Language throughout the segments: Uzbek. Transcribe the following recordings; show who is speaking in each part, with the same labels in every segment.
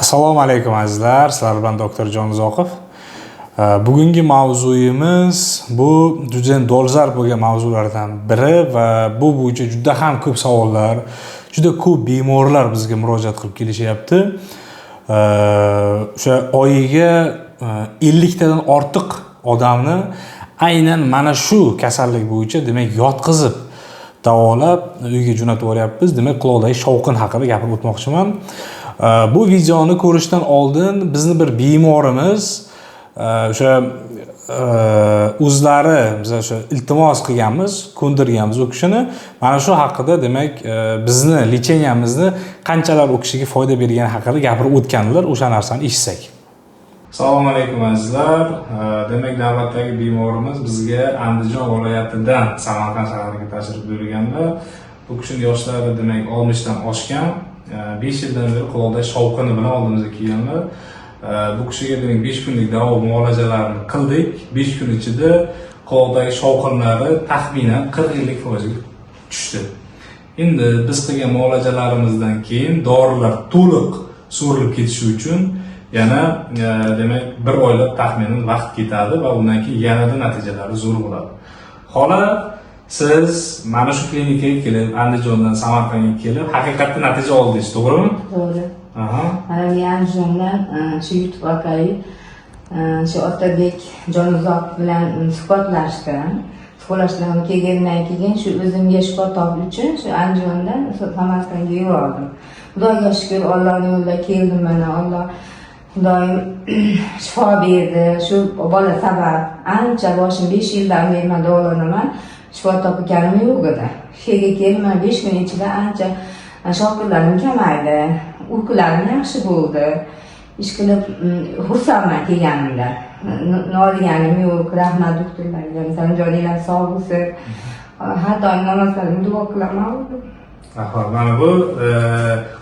Speaker 1: Assalomu alaykum, azizlar, sizlar bilan doktor Jonuzoqov. Bugungi mavzuyimiz bu juda dolzarb bo'lgan mavzulardan biri va bu bo'yicha juda ham ko'p savollar, juda ko'p bemorlar bizga murojaat qilib kelishyapti. O'sha oyiga 50 tadan ortiq odamni aynan mana shu kasallik bo'yicha, demak, yotqizib, davolab, uyga jo'natib yuboryapmiz. Demak, quloqdagi shovqin haqida gapirib o'tmoqchiman. Bu videoni ko'rishdan oldin bizni bir bemorimiz o'sha o'zlari biz o'sha iltimos qilganmiz, ko'ndirganmiz u kishini. Mana shu haqida, demak, bizni лечения mizni qanchalar u kishiga foyda bergani haqida gapirib o'tganlar, o'sha narsani eshitsak. Assalomu alaykum, azizlar. Demak, navbatdagi bemorimiz bizga Andijon viloyatidan Samarqand shahriga tashrif buyurganlar. Bu kishini yoshlari, demak, 60 dan oshgan. 5 yildan beri quloqda shovqini bilan oldimizga kelganlar. Bu kishiga, demak, 5 kunlik davo muolajalarini qildik. 5 kun ichida quloqdagi shovqinlari taxminan 40-50 foizga tushdi. Endi biz qilgan muolajalarimizdan keyin dorilar to'liq so'rilib ketishi uchun yana demak, bir oylab taxminan vaqt ketadi va undan keyin yanada natijalari zo'r bo'ladi. Xola, siz mana shu klinikaga kelib, Andijondan Samarqandga kelib, haqiqatda natija oldingiz, to'g'rimi?
Speaker 2: To'g'ri. Mana men Andijondan shu YouTube orqali shu Otabek Jonuzoqov bilan suhbatlashdim. Suhbatlashdim, kelgandan keyin shu o'zimga shifo topish uchun shu Andijondan Samarqandga yo'l oldim. Xudoga shukur, Allohning yo'lida keldim mana. Alloh, Xudoyim shifo berdi. Shu bola sabab ancha boshim 5 yildan beri man davolanaman. Shifo topganim yo'q edi. Shu yerga kelib, man 5 kun ichida ancha shovqinlarim kamaydi. Uyqularim yaxshi bo'ldi. Ish qilib, xursandman kelganimda. Noliganim yo'q. Rahmat doktorlarga. Masalan, joninglar sog' bo'lsin. Har doim namozlarimda duo qilaman.
Speaker 1: Rahmat. Mana bu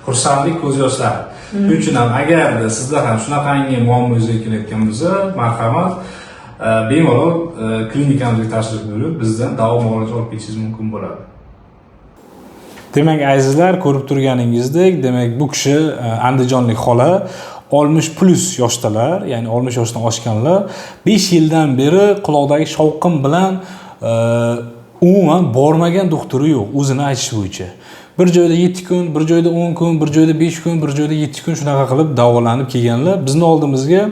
Speaker 1: xursandlik ko'z yoshlari. Shuning uchun ham agarda sizda ham shunaqangi muammo yuzaga kelayotgan bo'lsa, marhamat, bemalol klinikamizga tashrif buyurib, bizdan davo muolaja olib ketishingiz mumkin bo'ladi. Demak, azizlar, ko'rib turganingizdek, demak, bu kishi andijonlik xola, 60 plyus yoshdalar, ya'ni 60 yoshdan oshganlar, 5 yildan beri quloqdagi shovqin bilan umuman bormagan doktori yo'q, o'zini aytishi bo'yicha. Bir joyda 7 kun, bir joyda 10 kun, bir joyda 5 kun, bir joyda 7 kun shunaqa qilib davolanib kelganlar. Bizni oldimizga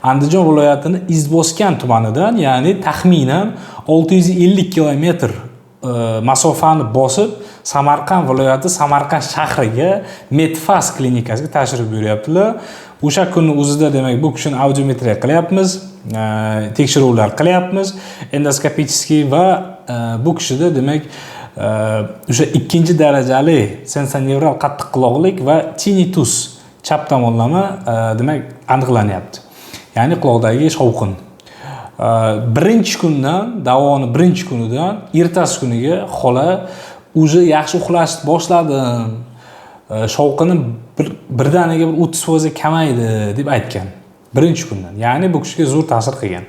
Speaker 1: Andijon viloyatini Izboskan tumanidan, ya'ni taxminan 650 kilometr masofani bosib, Samarqand viloyati Samarqand shahriga Medfas klinikasiga tashrif buyuryaptilar. O'sha kunni o'zida, demak, bu kishini audiometriya qilyapmiz, tekshiruvlar qilyapmiz, эндоскопический va bu kishida, demak, o'sha ikkinchi darajali sensornevral qattiq quloqlik va tinnitus chap tomonlama, demak, aniqlanyapti. Ya'ni quloqdagi shovqin. Birinchi kundan, davoni birinchi kunidan ertasi kuniga xola уже yaxshi uxlashni boshladim. Shovqini birdaniga bir 30% kamaydi deb aytgan. Birinchi kundan. Ya'ni bu kishiga zo'r ta'sir qilgan.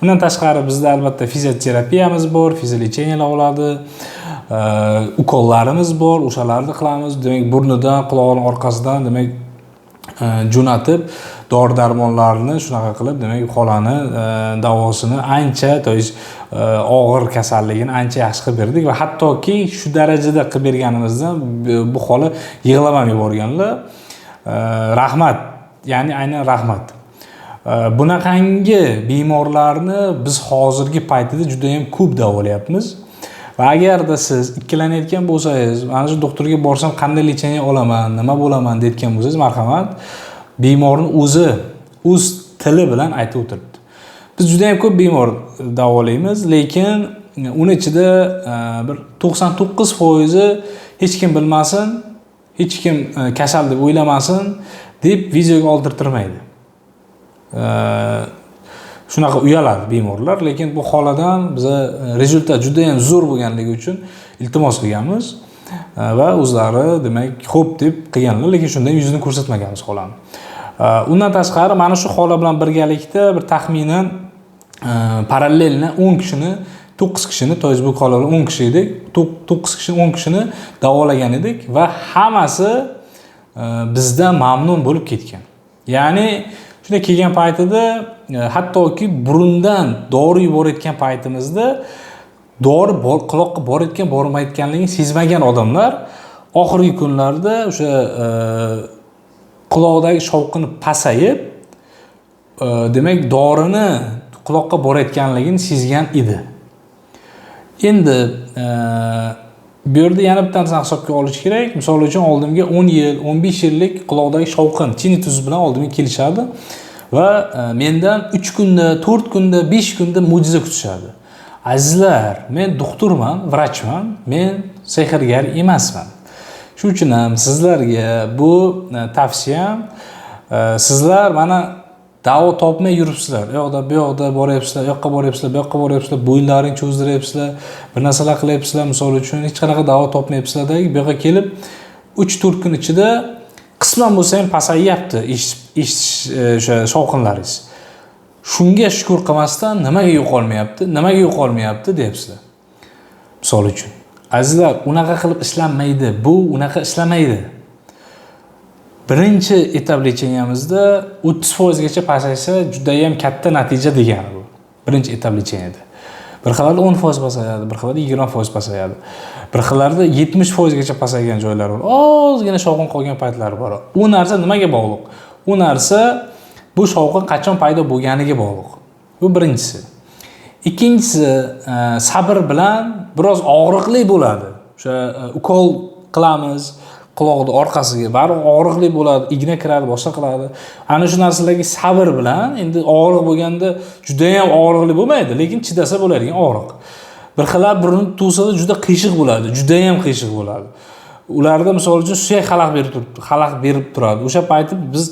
Speaker 1: Undan tashqari bizda albatta fizioterapiyamiz bor, физиолечения lar oladi, ukollarimiz bor, o'shalarni qilamiz. Demak, burnidan, qulog'ining orqasidan, demak, jo'natib, dori darmonlarni shunaqa qilib, demak, xolani davosini ancha, то есть og'ir kasalligini ancha yaxshi qilib berdik va hattoki shu darajada qilib berganimizdan bu xola yig'lab ham yuborganlar. Rahmat, ya'ni aynan rahmat. Bunaqangi bemorlarni biz hozirgi paytida juda yam ko'p davolayapmiz va agarda siz ikkilanayotgan bo'lsangiz, mana shu doktorga borsam qanday лечение olaman, nima bo'laman deyotgan bo'lsangiz, marhamat, bemorni o'zi o'z tili bilan aytib o'tiribdi. Biz juda yam ko'p bemor davolaymiz, lekin uni ichida bir 99 foizi hech kim bilmasin, hech kim kasal deb o'ylamasin deb videoga oldirtirmaydi. Shunaqa uyaladi bemorlar, lekin bu xoladan biza результат juda yam zo'r bo'lganligi uchun iltimos qilganmiz va o'zlari, demak, xo'p deb qilganlar, lekin shunda ham yuzini ko'rsatmaganmiz xolani. Undan tashqari mana shu xola bilan birgalikda bir taxminan параллельно 10 kishini, 9 kishini, то есть bu xola bilan 10 kishi edik, 9 kishi, 10 kishini davolagan edik va hammasi bizdan mamnun bo'lib ketgan. Ya'ni shunday kelgan paytida hattoki burundan dori yuborayotgan paytimizda dori quloqqa borayotgan bormayotganligini sezmagan odamlar oxirgi kunlarda o'sha quloqdagi shovqini pasayib, demak, dorini quloqqa borayotganligini sezgan edi. Endi bu yerda yana bitta narsani hisobga olish kerak. Misol uchun, oldimga 10 yil, 15 yillik quloqdagi shovqin, tinnitus bilan oldimga kelishadi va mendan 3 kunda, 4 kunda, 5 kunda mo'jiza kutishadi. Azizlar, men doktorman, vrachman, men sehrgar emasman. Shuning uchun ham sizlarga bu tavsiyam, sizlar mana davo topmay yuribsizlar. U yoqda, bu yoqda boryapsizlar, u yoqqa boryapsizlar, bu yoqqa boryapsizlar, bo'yinlaringni cho'zdiryapsizlar, bir narsalar qilyapsizlar, misol uchun, hech qanaqa davo topmayapsizlarda, bu yoqqa kelib 3-4 kun ichida qisman bo'lsa ham pasayyapti eshitish o'sha shovqinlaringiz. Shunga shukur qilmasdan nimaga yo'qolmayapti, nimaga yo'qolmayapti deyapsizlar. Misol uchun, azizlar, unaqa qilib ishlanmaydi, bu unaqa ishlamaydi. Birinchi этап лечения mizda 30% gacha pasaysa, judayam katta natija degani bu. Birinchi этап лечения da. Bir xillarda 10% pasayadi, bir xillarda 20% pasayadi. Bir xillarda 70% gacha pasaygan joylari bor. Ozgina shovqin qolgan paytlari bor. U narsa nimaga bog'liq? U narsa bu shovqin qachon paydo bo'lganiga bog'liq. Bu birinchisi. Ikkinchisi, sabr bilan biroz og'riqli bo'ladi. O'sha ukol qilamiz quloqni orqasiga, baribir og'riqli bo'ladi, igna kiradi, boshqa qiladi. Ana shu narsalarga sabr bilan, endi og'riq bo'lganda juda ham og'riqli bo'lmaydi, lekin chidasa bo'ladigan og'riq. Bir xillar burni tug'sada juda qiyshiq bo'ladi, juda ham qiyshiq bo'ladi. Ularda misol uchun suyak xalaq berib turibdi, xalaq berib turadi. O'sha payti biz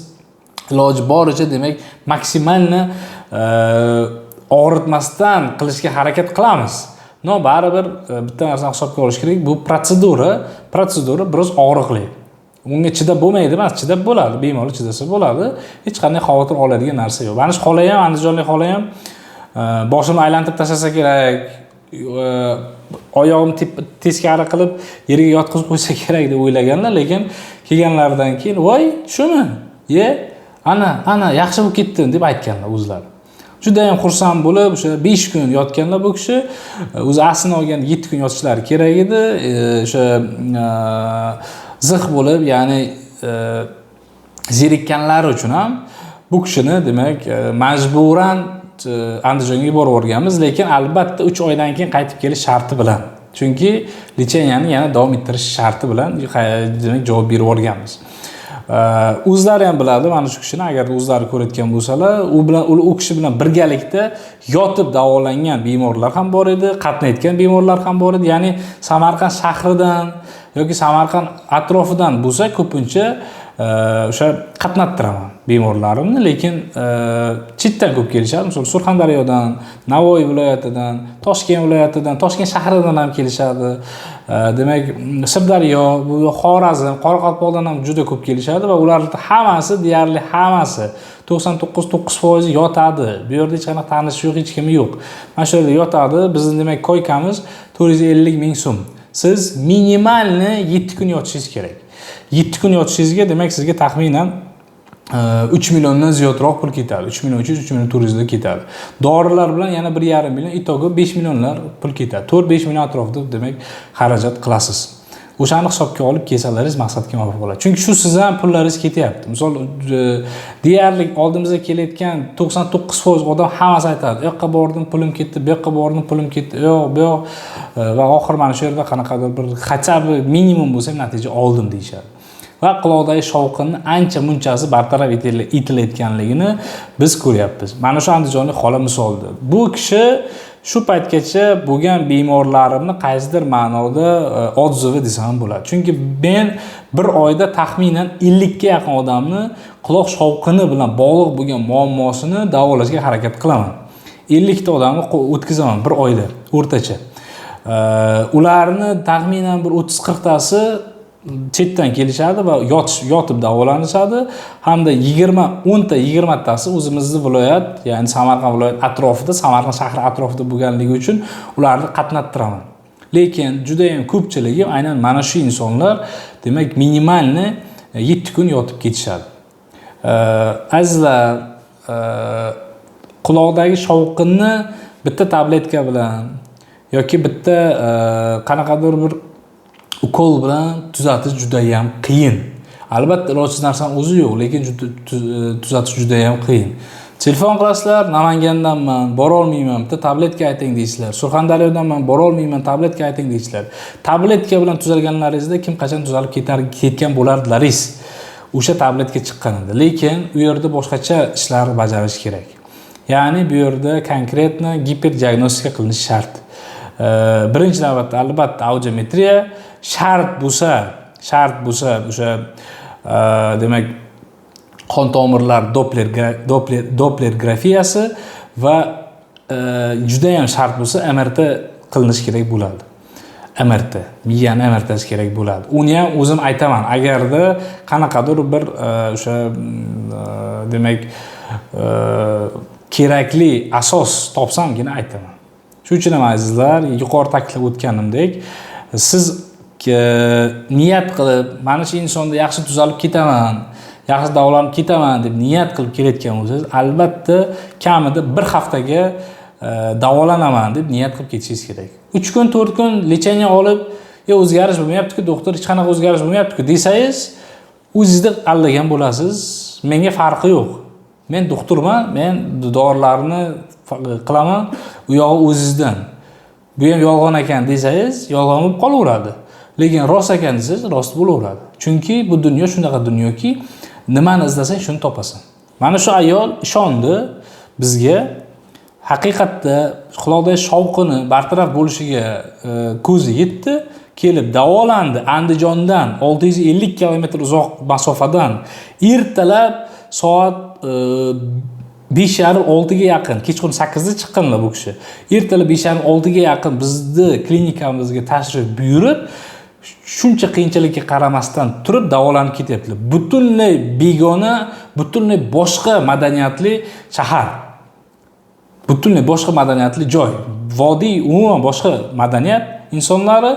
Speaker 1: iloji boricha, demak, максимально og'ritmasdan qilishga harakat qilamiz. Но baribir bitta narsani hisobga olish kerak, bu protsedura biroz og'riqli. Unga chidab bo'lmaydi emas, chidab bo'ladi, bemalol chidasa bo'ladi. Hech qanday xavotir oladigan narsa yo'q. Mana shu xola ham, andijonlik xola ham boshimni aylantirib tashlasa kerak, oyog'imni teskari qilib yerga yotqizib qo'ysa kerak deb o'ylaganlar, lekin kelganlaridan keyin voy, shumi? Ye, ana, ana yaxshi bo'lib ketdim deb aytganlar o'zlari. Juda ham xursand bo'lib, o'sha 5 kun yotganlar bu kishi. O'zi aslini olganda 7 kun yotishlari kerak edi. O'sha zix bo'lib, ya'ni zerikkanlari uchun ham bu kishini, demak, majburan Andijonga yuborib yuborganmiz, lekin albatta 3 oydan keyin qaytib kelish sharti bilan. Chunki лечения ni yana davom ettirish sharti bilan, demak, javob berib yuborganmiz. O'zlari ham biladi mana shu kishini, agar o'zlari ko'rayotgan bo'lsalar, u bilan u kishi bilan birgalikda yotib davolangan bemorlar ham bor edi, qatnayotgan bemorlar ham bor edi. Ya'ni Samarqand shahridan yoki Samarqand atrofidan bo'lsa, ko'pincha o'sha qatnattiraman bemorlarimni, lekin chetdan ko'p kelishadi. Misol, Surxondaryodan, Navoiy viloyatidan, Toshkent viloyatidan, Toshkent shahridan ham kelishadi. Demak, Sirdaryo, bu Xorazm, Qoraqalpoqdan ham juda ko'p kelishadi va ularni hammasi, deyarli hammasi, 99,9% yotadi. Bu yerda hech qanaqa tanishi yo'q, hech kimi yo'q. Mana shu yerda yotadi. Bizni, demak, койка miz 450 ming so'm. Siz минимальный 7 kun yotishingiz kerak. 7 kun yotishingizga, demak, sizga taxminan 3 milliondan ziyodroq pul ketadi. 3 million 300, 3 million 400 ketadi. Dorilar bilan yana 1,5 million, итого 5 millionlar pul ketadi. 4-5 million atrofida, demak, xarajat qilasiz. O'shani hisobga olib kelsalaringiz maqsadga muvofiq bo'ladi. Chunki shu siz ham pullaringiz ketyapti. Misol, deyarli oldimizga kelayotgan 99% odam hammasi aytadi: "U yoqqa bordim, pulim ketdi, bu yoqqa bordim, pulim ketdi, u yoq, bu yoq va oxiri mana shu yerda qanaqadir bir хотя бы minimum bo'lsa ham natija oldim" deyishadi. Va quloqdagi shovqinni ancha munchasi bartaraf etilayotganligini biz ko'ryapmiz. Mana shu andijonlik xola misolda. Bu kishi shu paytgacha bo'lgan bemorlarimni qaysidir ma'noda отзыв i desam ham bo'ladi. Chunki men bir oyda taxminan 50 ga yaqin odamni quloq shovqini bilan bog'liq bo'lgan muammosini davolashga harakat qilaman. 50 ta odamni o'tkazaman bir oyda o'rtacha. Ularni taxminan bir 30-40 tasi chetdan kelishadi va yotib davolanishadi hamda 20, 10 ta, 20 tasi o'zimizni viloyat, ya'ni Samarqand viloyat atrofida, Samarqand shahri atrofida bo'lganligi uchun ularni qatnattiraman. Lekin juda ham ko'pchiligi aynan mana shu insonlar, demak, минимальный 7 kun yotib ketishadi. Azizlar, quloqdagi shovqinni bitta tabletka bilan yoki bitta qanaqadir bir ukol bilan tuzatish juda ham qiyin. Albatta, ilojsiz narsani o'zi yo'q, lekin tuzatish juda ham qiyin. Telefon qilasizlar, Namangandanman, borolmayman, bitta tabletka ayting deysizlar. Surxondaryodanman, borolmayman, tabletka ayting deysizlar. Tabletka bilan tuzalganlaringizda kim qachon tuzalib ketgan bo'lardilaringiz o'sha tabletka chiqqanida. Lekin u yerda boshqacha ishlar bajarish kerak. Ya'ni bu yerda конкретно giperdiagnostika qilinishi shart. Birinchi navbatda albatta audiometriya shart bo'lsa o'sha demak qon tomirlar Doppler grafiyasi va juda ham shart bo'lsa MRT qilinishi kerak bo'ladi. MRT, miyani MRTsi kerak bo'ladi. Uni ham o'zim aytaman, agarda qanaqadir bir o'sha demak kerakli asos topsamgina aytaman. Shuning uchun ham, azizlar, yuqori ta'kidlab o'tganimdek, siz niyat qilib, mana shu insonda yaxshi tuzalib ketaman, yaxshi davolanib ketaman deb niyat qilib kelayotgan bo'lsangiz, albatta kamida bir haftaga davolanaman deb niyat qilib ketishingiz kerak. 3 kun, 4 kun лечение olib, "Yo, o'zgarish bo'lmayapti-ku, doktor, hech qanaqa o'zgarish bo'lmayapti-ku" desangiz, o'zingizni aldagan bo'lasiz. Menga farqi yo'q. Men doktorman, men dorilarni qilaman, u yog'i o'zingizdan. Bu ham yolg'on ekan desangiz, yolg'on bo'lib qolaveradi. Lekin rost ekan desangiz, rost bo'laveradi. Chunki bu dunyo shunaqa dunyoki, nimani izlasang, shuni topasan. Mana shu ayol ishondi bizga, haqiqatda quloqdagi shovqini bartaraf bo'lishiga ko'zi yetdi, kelib davolandi. Andijondan 650 kilometr uzoq masofadan ertalab soat 5:30, 6ga yaqin, kechqurun 8da chiqqanlar bu kishi. Ertalab 5:30, 6ga yaqin bizni klinikamizga tashrif buyurib, shuncha qiyinchilikka qaramasdan turib davolanib ketyaptilar. Butunlay begona, butunlay boshqa madaniyatli shahar, butunlay boshqa madaniyatli joy, vodiy, umuman boshqa madaniyat insonlari.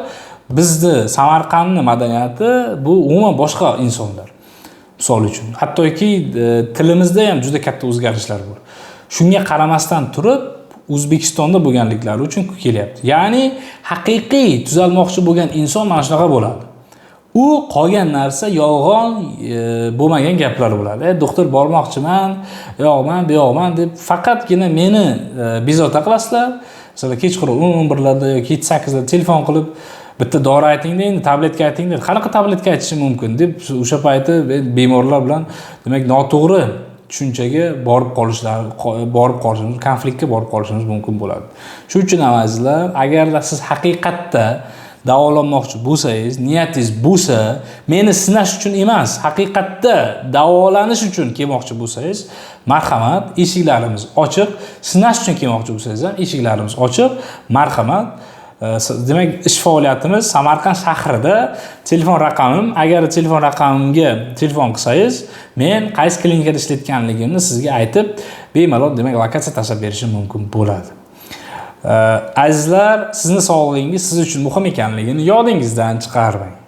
Speaker 1: Bizni Samarqandni madaniyati bu umuman boshqa insonlar. Misol uchun, hattoki tilimizda ham juda katta o'zgarishlar bor. Shunga qaramasdan turib, O'zbekistonda bo'lganliklari uchun kelyapti. Ya'ni haqiqiy tuzalmoqchi bo'lgan inson mana shunaqa bo'ladi. U qolgan narsa yolg'on bo'lmagan gaplar bo'ladi. Doktor, bormoqchiman, u yoqman, bu yoqman deb faqatgina meni bezovta qilasizlar. Masalan, kechqurun 10, 11larda yoki 7, 8larda telefon qilib, "Bitta dori aytingda, endi tabletka ayting", deb. Qanaqa tabletka aytishim mumkin deb, o'sha payti bemorlar bilan demak noto'g'ri tushunchaga borib qolishimiz, konfliktga borib qolishimiz mumkin bo'ladi. Shuning uchun ham, azizlar, agarda siz haqiqatda davolanmoqchi bo'lsangiz, niyatingiz bo'lsa, meni sinash uchun emas, haqiqatda davolanish uchun kelmoqchi bo'lsangiz, marhamat, eshiklarimiz ochiq. Sinash uchun kelmoqchi bo'lsangiz ham, eshiklarimiz ochiq, marhamat. Demak, ish faoliyatimiz Samarqand shahrida. Telefon raqamim, agar telefon raqamimga telefon qilsangiz, men qaysi klinikada ishlayotganligimni sizga aytib, bemalol demak lokatsiya tashlab berishim mumkin bo'ladi. Azizlar, sizni sog'lig'ingiz siz uchun muhim ekanligini yodingizdan chiqarmang.